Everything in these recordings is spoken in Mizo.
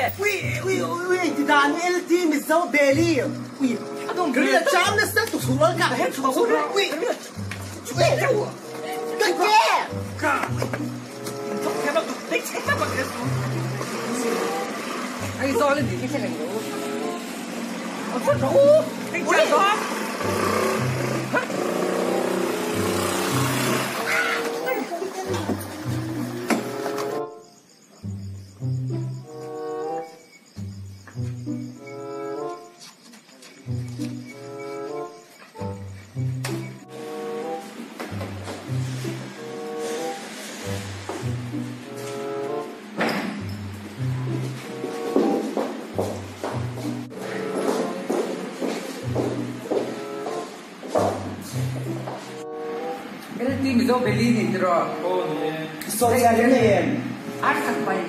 Ui ui ui engti dan LT Mizo Delhi ui Gorilla cham nasa tuk sual ka he ui ka ke LT Mizo Valley ni tiraw? Aw ni e. Sawi a nei em? Arsak pai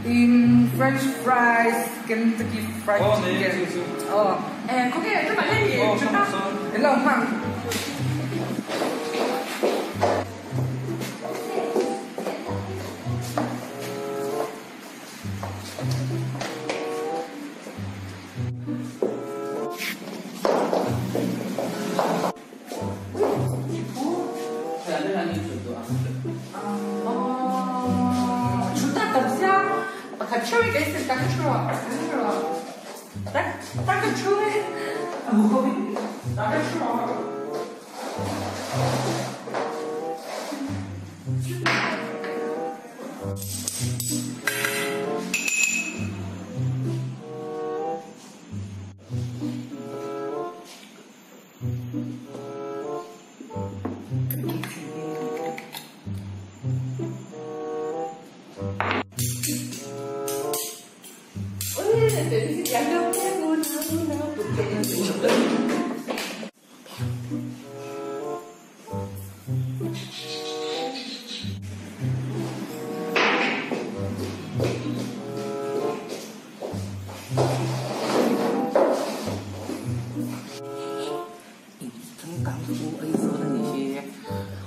in French fries, Kentucky Fried Aw ni Chicken. chu chu. Aw. Eh, khawnge chumah hian i Aw chhun a? sawn. Ilo hmang.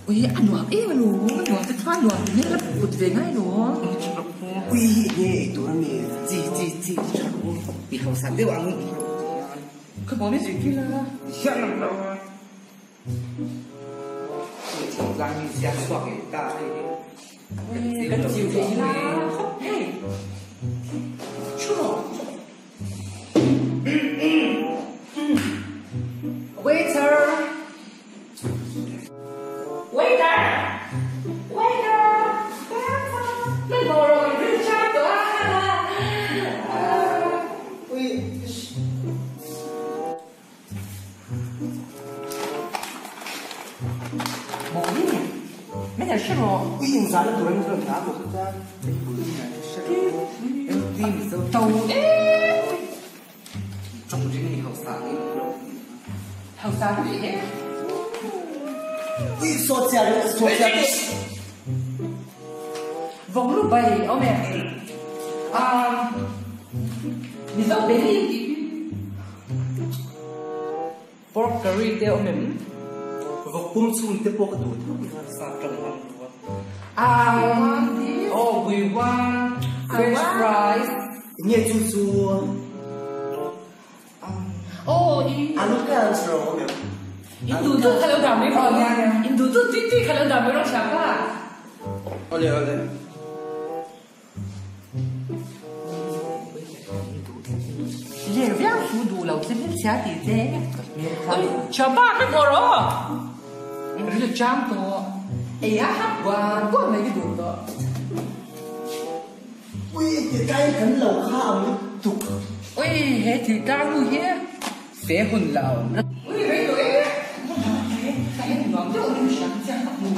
Ui a nuam em alawm a nuam te chuan nuam ti hmel a put ve ngai alawm. Ui hi enge ei tur ami? Chi chi chi tha rawh u. Mi hausa deuh ang in rawh ti hian. Ka bawm i zirtir la. Hian ang lo a. Ui thingtlang mi ziak chhuak leh ta hei hi. Kan chiu thei la khawp hei. Thu rawh. Waiter! Waiter! Waiter! Waiter! Ui. Ui inzah na tur an rawn dah maw chuta. Ui sawt chiah sawt chiah te. Vawk lu bai awm e. Mizo belly tih hi. Pork curry te awm em? Vawk pum chhung te pawh ka duh tho ti kha sap tang hmang duh a. Oh we want french fries. Nge chu chu. Oh i. Alu ka an sro awm em? In duh duh kha lo dah mai rawh. In duh duh tui tui kha lo dah mai rawh thiam ka. Awle awle. Ler viau chu duh lo che hmelchhia tih che. Oi thiam pa ka hmuh rawh. Ril chang tawh. Ei a hak buan buan mai ka duh tawh. Ui ti kai kan lo kha ang lutuk. Ui he thil tlang nu hi fe hun lo. Ui rei tawh e. Ka en nuam deuh in hriam chiang ka hmu.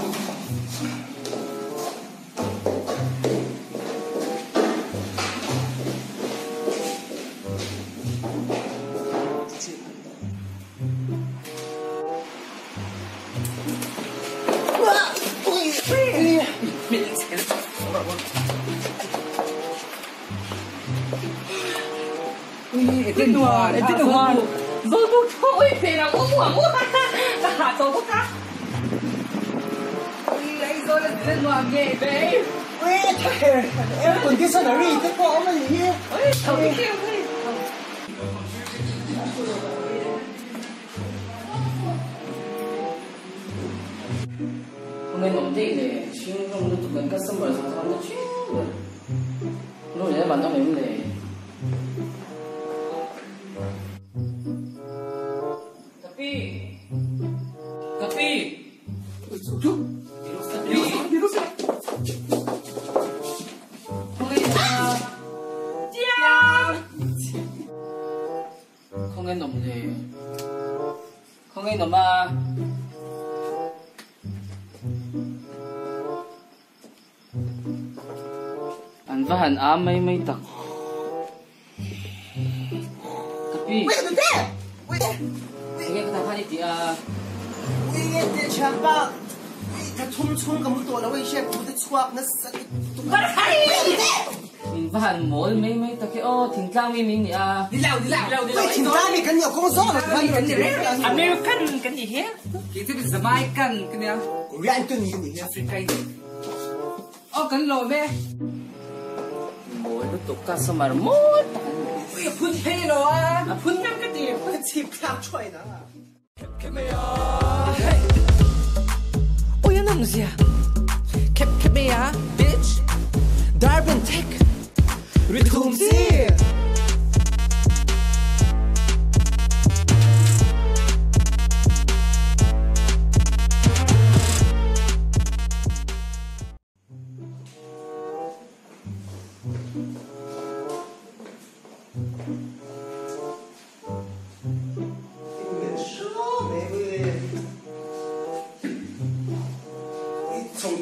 Air conditioner te pawh awm a ni hi. Không nên ổn định để chuyên không được tụi customer sang sang nó chuyên lúc này bạn cho mình để Kapi Kapi không nên ổn định không nên ổn mà An va han a mai mai tak. Kapi. Wait a minute. Wait. Sige ka ta ti a. Wait, te chamba. Ka thum thum ka mu to la wei she ku te chuak na sa. Min va han mol mai mai tak e o thing tlang mi min ni a. Đi lao đi lao. Wait, thing tlang mi kan ni kong zo na kan ni. American kan ni he. Ki te Jamaican kan ya. Korean tu ni ni. African. Oh kan lo me. Mol lu tuk customer mol. Ui phun phe lo a. Phun ngam ka ti. Phun chip khak choi na. Ôi nó gì à? Kep kep à, bitch. Darwin Tech. Rhythm si.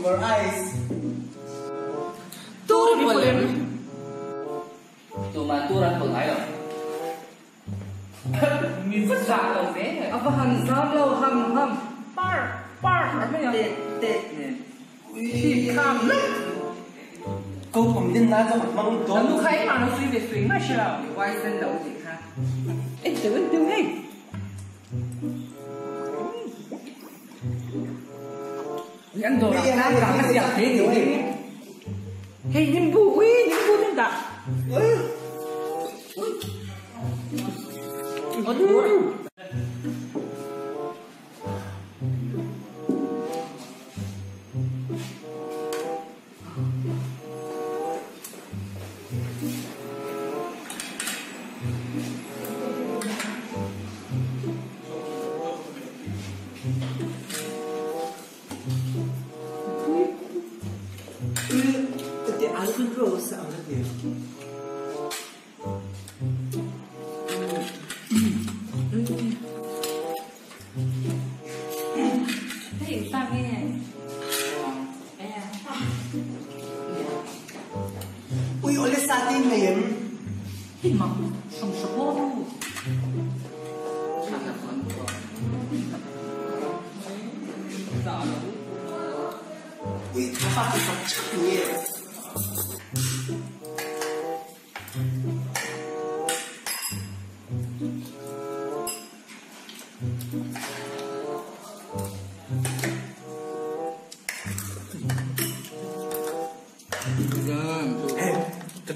Ice. Tu mà tu ra phượng ấy rồi. Mình vất vả rồi bé. À và hẳn dám lâu hầm hầm. Par par ở mấy tệ tệ nè. Thì kham lắm. Câu cùng nên na cho một mong đó. Lúc khai mà nó suy về suy mà sao? Quay dân đấu gì ha? Ê từ từ hey. Ăn đồ là ăn cái gì thế thì hey nimbu ui nimbu nên đã. Rose out of here. Hey, sao nghe? Ui, ole sa tin name. Thì mà sống sống. Ui, papa phải chắc nhỉ.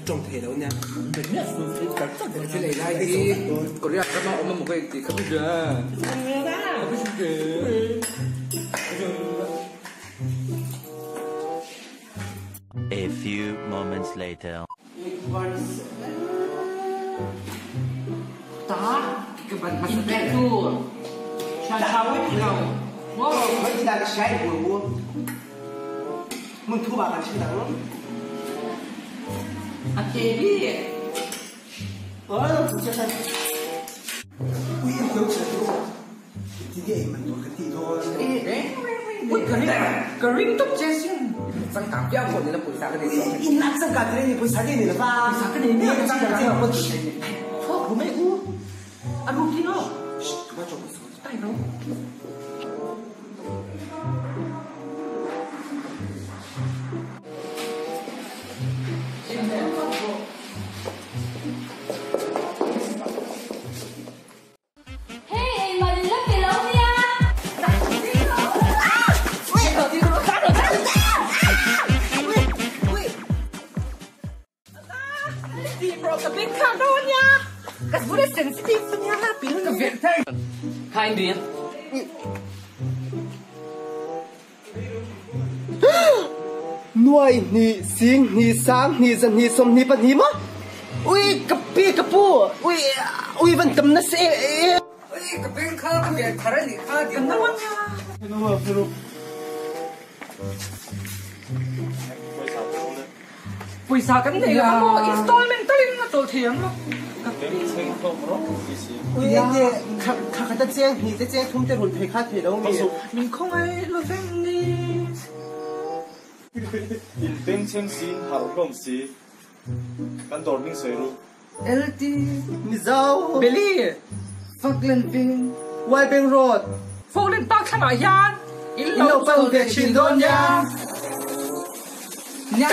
Trong thể đâu nha. Cái này là đi. Còn riêng các bạn một cái thì không biết rồi. Không biết A few moments later. Ta, cái bàn mặt sao ấy đâu. Mấy cái đàn sai của mình thu bà bạn xin đắng. À thế đi. Ờ, chúng ta ui em thiếu chữ thì cái mình có cái gì thôi. Ui cái ring top chết chứ. Sang cả bia của nên là buổi sáng cái này. In lắc sang cả cái này buổi sáng cái này là ba. Buổi sáng cái này cái sang cả cái này buổi sáng. Phô của mấy u. Ăn uống kia nó. Chúng ta chụp một số. Tay nó. Kha in dil. Nuai hnih sing hnih sang hnih zahnih sawmhnih pahnih maw? Ui ka pi ka pu ui ui van tam nasa em em. Ui ka beng kha ka mian thar a nih kha dil maw? Pawisa kan nei lo maw? Installment talin a chawl thei ang lo. Ui enge thla khat a cheng hnih te cheng thum te run thei kha thei lo mi? Min khawngaih lo veng ni. In beng cheng si in harh hlawm si. Kan dawr hming sawi ru. LT. Mizo. Beli. Falkland Veng. Waibeng Road. Falkland Park thlangah hian in lo pan ve thin dawn nia. Nia.